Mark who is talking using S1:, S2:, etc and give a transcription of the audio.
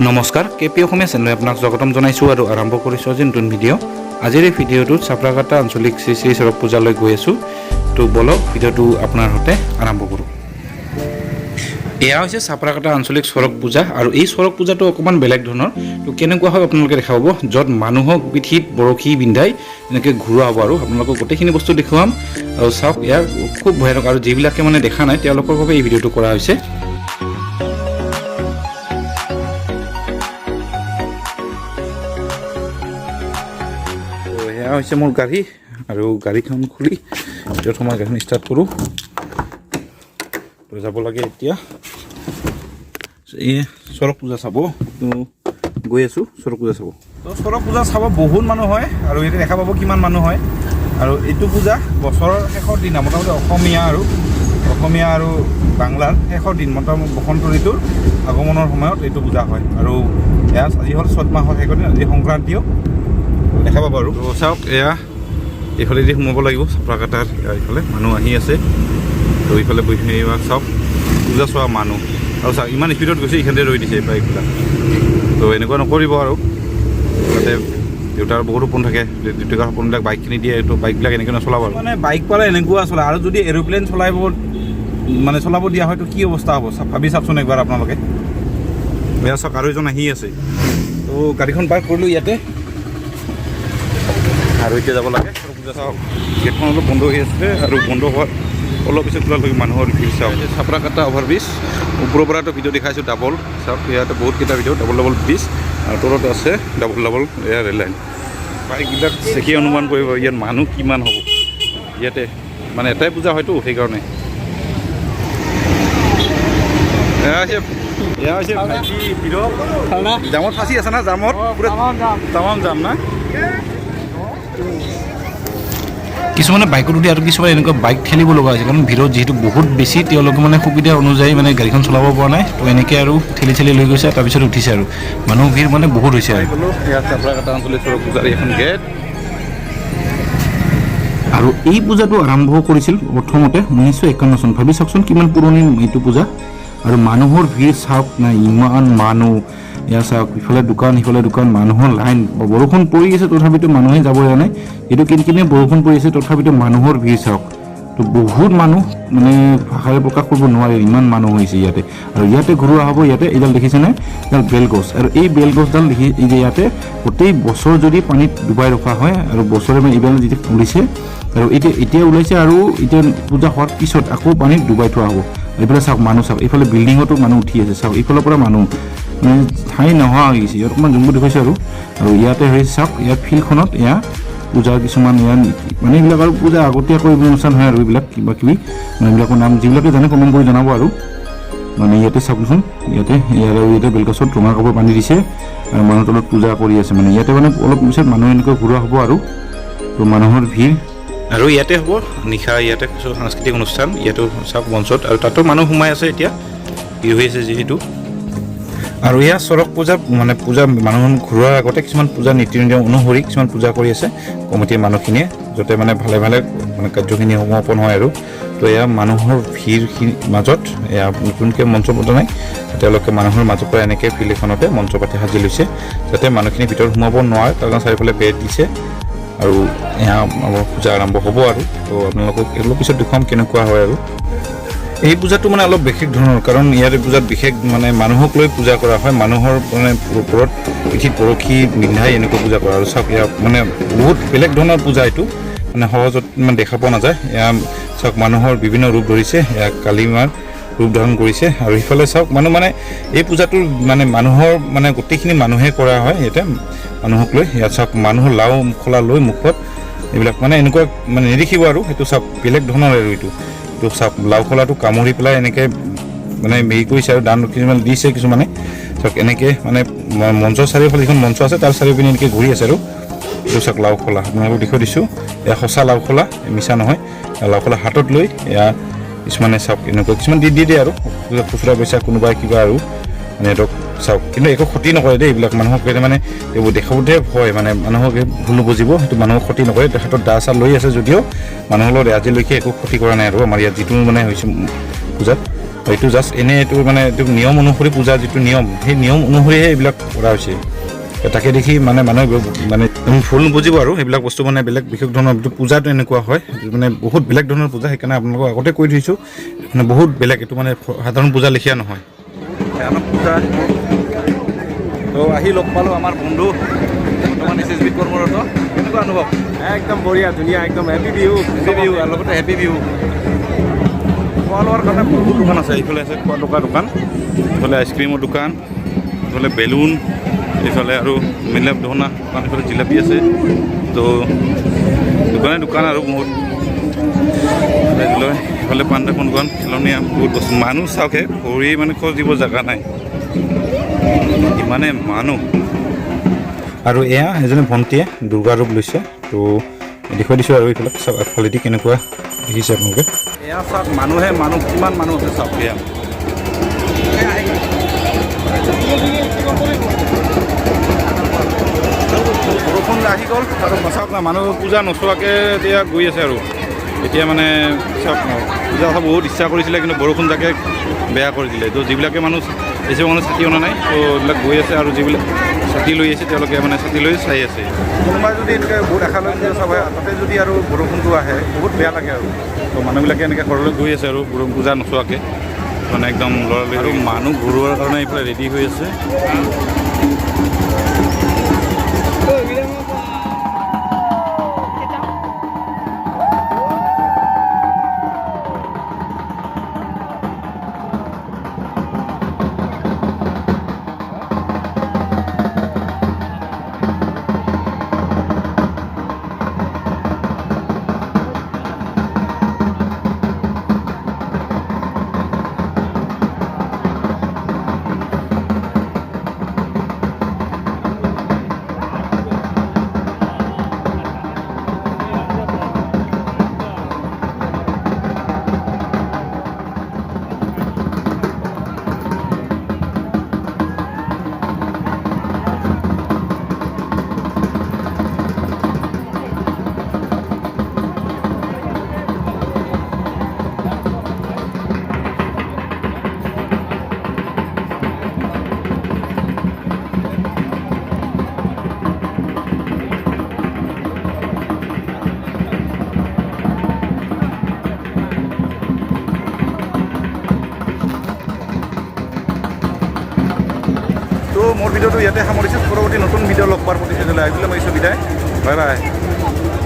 S1: নমস্কাৰ, K P অসমীয়া চেনেলে আপোনাক স্বাগতম জনাইছোঁ আৰু আৰম্ভ কৰিছোঁ আজি নতুন ভিডিঅ'। আজিৰ এই ভিডিঅ'টোত চাপৰাকাটা আঞ্চলিক শ্ৰী শ্ৰী চৰক পূজালৈ গৈ আছোঁ। তো বলক, ভিডিঅ'টো আপোনাৰ সৈতে আৰম্ভ কৰোঁ। এয়া হৈছে চাপৰাকাটা আঞ্চলিক চৰক পূজা আৰু এই চৰক পূজাটো অকণমান বেলেগ ধৰণৰ। তো কেনেকুৱা হয় আপোনালোকে দেখা পাব, য'ত মানুহক পিঠিত বৰশী বিন্ধাই এনেকৈ ঘূৰোৱা হ'ব আৰু আপোনালোকক গোটেইখিনি বস্তু দেখুৱাম। আৰু চাওক, ইয়াৰ খুব ভয়ানক আৰু যিবিলাকে মানে দেখা নাই, তেওঁলোকৰ বাবে এই ভিডিঅ'টো কৰা হৈছে। তো সেয়া হৈছে মোৰ গাড়ী আৰু গাড়ীখন খুলি ভিতৰত সোমাই গাড়ীখন ষ্টাৰ্ট কৰোঁ। তো যাব লাগে এতিয়া এই চৰক পূজা চাব। তো গৈ আছোঁ চৰক পূজা চাব। তো চৰক পূজা চাব বহুত মানুহ হয় আৰু ইয়াতে দেখা পাব কিমান মানুহ হয়। আৰু এইটো পূজা বছৰৰ শেষৰ দিনা, মোটামুটি অসমীয়া আৰু বাংলাৰ শেষৰ দিন, মোটামুটি বসন্ত ঋতুৰ আগমনৰ সময়ত এইটো পূজা হয়। আৰু এয়া আজি হ'ল চ'ত মাহৰ শেষৰ দিন, আজি সংক্ৰান্তিও দেখা পাব। আৰু তো চাওক, এয়া এইফালেদি সোমাব লাগিব চাপৰাকাটাৰ। এইফালে মানুহ আহি আছে। তো এইফালে বহি এইবাৰ চাওক, পূজা চোৱা মানুহ। আৰু চাওক, ইমান স্পীডত গৈছে, এইখিনিতে ৰৈ দিছে বাইকবিলাক। তো এনেকুৱা নকৰিব আৰু তাতে দেউতাৰ বহুত সপোন থাকে, দেউতাৰ সপোনবিলাক বাইক কিনি দিয়ে। তো বাইকবিলাক এনেকৈ নচলাব আৰু মানে বাইক পালে এনেকুৱা চলায়। আৰু যদি এৰোপ্লেন চলাব, মানে চলাব দিয়া হয়, তো কি অৱস্থা হ'ব ভাবি চাওকচোন একবাৰ আপোনালোকে। এয়া চাওক, আৰু এজন আহি আছে। তো গাড়ীখন পাৰ্ক কৰিলোঁ ইয়াতে আৰু এতিয়া যাব লাগে পূজা। চাওক, গেটখন অলপ বন্ধ হৈ আছিলে আৰু বন্ধ হোৱাৰ অলপ পিছত খোলাৰ লগে মানুহৰ ভিৰ চাওক। চাপৰাকাটা অভাৰব্ৰিজ, ওপৰৰ পৰাতো ভিডিঅ' দেখাইছোঁ ডাবল। চাওক, ইয়াতে বহুতকেইটা ভিডিঅ' ডাবল ডাবল ব্ৰিজ আৰু তলত আছে ডাবল ডাবল এয়া ৰেল লাইন। বাইকবিলাক দেখি অনুমান কৰিব ইয়াত মানুহ কিমান হ'ব। ইয়াতে মানে এটাই পূজা হয়তো, সেইকাৰণে। এয়া হৈছে ভাইটি হিৰক। জামত ফাঁচি আছে না? জামত পুৰা তামাম জাম না। কিছুমানে বাইকত উঠি আৰু কিছুমানে এনেকুৱা বাইক ঠেলিব লগা হৈছে, কাৰণ ভিৰত যিহেতু বহুত বেছি, তেওঁলোকে মানে সুবিধা অনুযায়ী মানে গাড়ীখন চলাব পৰা নাই। তো এনেকৈ আৰু ঠেলি ঠেলি লৈ গৈছে, তাৰপিছত উঠিছে। আৰু মানুহ ভিৰ মানে বহুত হৈছে। আৰু ইয়াত চাপৰাকাটা আঞ্চলিক চৰক পূজাৰ এখন গেট। আৰু এই পূজাটো আৰম্ভ কৰিছিল প্ৰথমতে 1951 চন। ভাবি চাওকচোন, কিমান পুৰণি এইটো পূজা। আৰু মানুহৰ ভিৰ চাওক না, ইমান মানুহ। এয়া চাওক, ইফালে দোকান, সিফালে দোকান, মানুহৰ লাইন। বৰষুণ পৰি আছে, তথাপিতো মানুহে যাব পৰা নাই। এইটো কিনকিনে বৰষুণ পৰি আছে, তথাপিতো মানুহৰ ভিৰ চাওক। তো বহুত মানুহ, মানে ভাষাৰে প্ৰকাশ কৰিব নোৱাৰে, ইমান মানুহ হৈছে ইয়াতে। আৰু ইয়াতে ঘূৰোৱা হ'ব। ইয়াতে এইডাল দেখিছেনে? এইডাল বেলগছ। আৰু এই বেলগছডাল দেখি, এই যে ইয়াতে গোটেই বছৰ যদি পানীত ডুবাই ৰখা হয় আৰু বছৰে মানে এইডাল যেতিয়া ওলাইছে আৰু এতিয়া এতিয়া ওলাইছে আৰু এতিয়া পূজা হোৱাৰ পিছত আকৌ পানীত ডুবাই থোৱা হ'ব। এইফালে চাওক, মানুহ চাওক। এইফালে বিল্ডিঙতো মানুহ উঠি আছে। চাওক, এইফালৰ পৰা মানুহ মানে ঠাই নোহোৱা হৈ গৈছে। ইয়াত অকণমান জুমবোৰ দেখুৱাইছে। আৰু আৰু ইয়াতে হৈছে চাওক, ইয়াত ফিল্ডখনত এয়া পূজাৰ কিছুমান ইয়াত মানে এইবিলাক আৰু পূজা আগতীয়াকৈ এইবোৰ অনুষ্ঠান হয়। আৰু এইবিলাক কিবা কিবি মানে এইবিলাকৰ নাম যিবিলাকে জানে কমেণ্ট কৰি জনাব। আৰু মানে ইয়াতে চাওকচোন, ইয়াতে ইয়াৰ আৰু ইয়াতে বেলগছত ৰঙা কাপোৰ বান্ধি দিছে আৰু মানুহ তলত পূজা কৰি আছে। মানে ইয়াতে মানে অলপ পিছত মানুহ এনেকৈ ঘূৰোৱা হ'ব। আৰু তো মানুহৰ ভিৰ। আৰু ইয়াতে হ'ব নিশা ইয়াতে কিছু সাংস্কৃতিক অনুষ্ঠান। ইয়াতো চাওক মঞ্চত আৰু তাতো মানুহ সোমাই আছে, এতিয়া ভিৰ হৈ আছে যিহেতু। আৰু এয়া চৰক পূজা, মানে পূজা মানুহ ঘূৰোৱাৰ আগতে কিছুমান পূজা নীতি নিয়ম অনুসৰি কিছুমান পূজা কৰি আছে কমিটিৰ মানুহখিনিয়ে, যাতে মানে ভালে ভালে মানে কাৰ্যখিনি সমাপন হয়। আৰু তো এয়া মানুহৰ ভিৰখিনিৰ মাজত এয়া নতুনকৈ মঞ্চ পতা নাই, তেওঁলোকে মানুহৰ মাজৰ পৰা এনেকৈ ফিল্ড এখনতে মঞ্চ পাতি সাজি লৈছে, যাতে মানুহখিনি ভিতৰত সোমাব নোৱাৰে, তাৰ কাৰণে চাৰিওফালে বেৰ দিছে। আৰু এয়া আমাৰ পূজা আৰম্ভ হ'ব। আৰু তো আপোনালোকক অলপ পিছত দেখুৱাম কেনেকুৱা হয়। আৰু এই পূজাটো মানে অলপ বিশেষ ধৰণৰ, কাৰণ ইয়াৰ পূজাত বিশেষ মানে মানুহক লৈ পূজা কৰা হয়। মানুহৰ মানে ওপৰত পিঠিত বৰশী বিন্ধাই এনেকুৱা পূজা কৰা। আৰু চাওক, ইয়াৰ মানে বহুত বেলেগ ধৰণৰ পূজা এইটো, মানে সহজত ইমান দেখা পোৱা নাযায়। এয়া চাওক, মানুহৰ বিভিন্ন ৰূপ ধৰিছে, এয়া কালী মাৰ ৰূপ ধাৰণ কৰিছে। আৰু সিফালে চাওক মানুহ, মানে এই পূজাটোৰ মানে মানুহৰ মানে গোটেইখিনি মানুহে কৰা হয় ইয়াতে মানুহক লৈ। ইয়াত চাওক, মানুহৰ লাও খোলা লৈ মুখত এইবিলাক মানে এনেকুৱা মানে নেদেখিব। আৰু সেইটো চাওক, বেলেগ ধৰণৰ। আৰু এইটো এইটো চাওক, লাও খোলাটো কামুৰি পেলাই এনেকৈ মানে হেৰি কৰিছে আৰু দান কিছুমান দিছে কিছুমানে। চাওক, এনেকৈ মানে মঞ্চৰ চাৰিওফালে যিখন মঞ্চ আছে, তাৰ চাৰিওপিনে এনেকৈ ঘূৰি আছে। আৰু এইটো চাওক, লাও খোলা আপোনালোকক দেখুৱাই দিছোঁ। এয়া সঁচা লাও খোলা, মিছা নহয়। এয়া লাও খোলা হাতত লৈ এয়া কিছুমানে চাওক, এনেকুৱা কিছুমান দি দি দিয়ে আৰু খুচুৰা পইচা, কোনোবাই কিবা। আৰু মানে সিহঁতক চাওক, কিন্তু একো ক্ষতি নকৰে দেই এইবিলাক। মানুহক এতিয়া মানে এইবোৰ দেখাবতহে ভয়, মানে মানুহক এই ভুল নুবুজিব, সেইটো মানুহক ক্ষতি নকৰে। হাতত দা চা লৈ আছে যদিও মানুহৰ লগত আজিলৈকে একো ক্ষতি কৰা নাই। আৰু আমাৰ ইয়াত যিটো মানে হৈছে পূজাত এইটো জাষ্ট এনেই এইটো মানে এইটো নিয়ম অনুসৰি পূজা যিটো নিয়ম, সেই নিয়ম অনুসৰিহে এইবিলাক কৰা হৈছে। তাকে দেখি মানে মানুহে মানে ভুল নুবুজিব আৰু সেইবিলাক বস্তু মানে বেলেগ বিশেষ ধৰণৰ এইটো পূজাটো এনেকুৱা হয়, এইটো মানে বহুত বেলেগ ধৰণৰ পূজা। সেইকাৰণে আপোনালোকক আগতে কৈ থৈছোঁ, মানে বহুত বেলেগ, এইটো মানে সাধাৰণ পূজা লেখীয়া নহয়, ভয়ানক পূজা। তো আহি লগ পালোঁ আমাৰ বন্ধু, বৰ্তমান এছএছবিত কৰ্মৰত। কেনেকুৱা অনুভৱ?
S2: একদম বঢ়িয়া, ধুনীয়া, একদম হেপী বিহু।
S1: হেপী বিহু আৰু লগতে হেপী বিহু। খোৱা লোৱাৰ কাৰণে বহুত দোকান আছে। এইফালে আছে খোৱা টকা দোকান, এইফালে আইচক্ৰীমৰ দোকান, এইফালে বেলুন, এইফালে আৰু মেলাপ দহনা দোকান, এইফালে জিলাপি আছে। তো দোকানে দোকান আৰু বহুত এইফালে পাণ এখন দোকান, খেলনীয়া বহুত বস্তু। মানুহ চাওকহে, ভৰি মানে খোজ দিব জেগা নাই, ইমানে মানুহ। আৰু এয়া এজনী ভণ্টিয়ে দুৰ্গা ৰূপ লৈছে, তো দেখুৱাই দিছোঁ। আৰু এইফালে চাওক আগফালেদি কেনেকুৱা দেখিছে আপোনালোকে। এয়া চাওক, মানুহে মানুহ, কিমান মানুহ আছে চাওক। এয়া বৰষুণ আহি গ'ল আৰু চাওক না, মানুহ পূজা নোচোৱাকৈ এতিয়া গৈ আছে। আৰু এতিয়া মানে চাওক না, পূজা চাব বহুত ইচ্ছা কৰিছিলে, কিন্তু বৰষুণ জাকে বেয়া কৰি দিলে। তো যিবিলাকে মানুহ বেছি মানুহ ছাতি অনা নাই, তো এইবিলাক গৈ আছে। আৰু যিবিলাক ছাতি লৈ আছে, তেওঁলোকে মানে ছাতি লৈ চাই আছে। কোনোবাই যদি এনেকৈ বহুত আশা লৈ পূজা চাব আহে, তাতে যদি আৰু বৰষুণটো আহে, বহুত বেয়া লাগে। আৰু তো মানুহবিলাকে এনেকৈ ঘৰলৈ গৈ আছে আৰু বৰষুণ পূজা নোচোৱাকৈ, মানে একদম লৰালৰি। আৰু মানুহ ঘূৰোৱাৰ কাৰণে এইফালে ৰেডি হৈ আছে। তো মোৰ ভিডিঅ'টো ইয়াতে সামৰিছোঁ। পৰৱৰ্তী নতুন ভিডিঅ' লগ পোৱাৰ প্ৰতিশ্ৰুতি লৈ আজিলৈ মই বিদায়। Bye bye.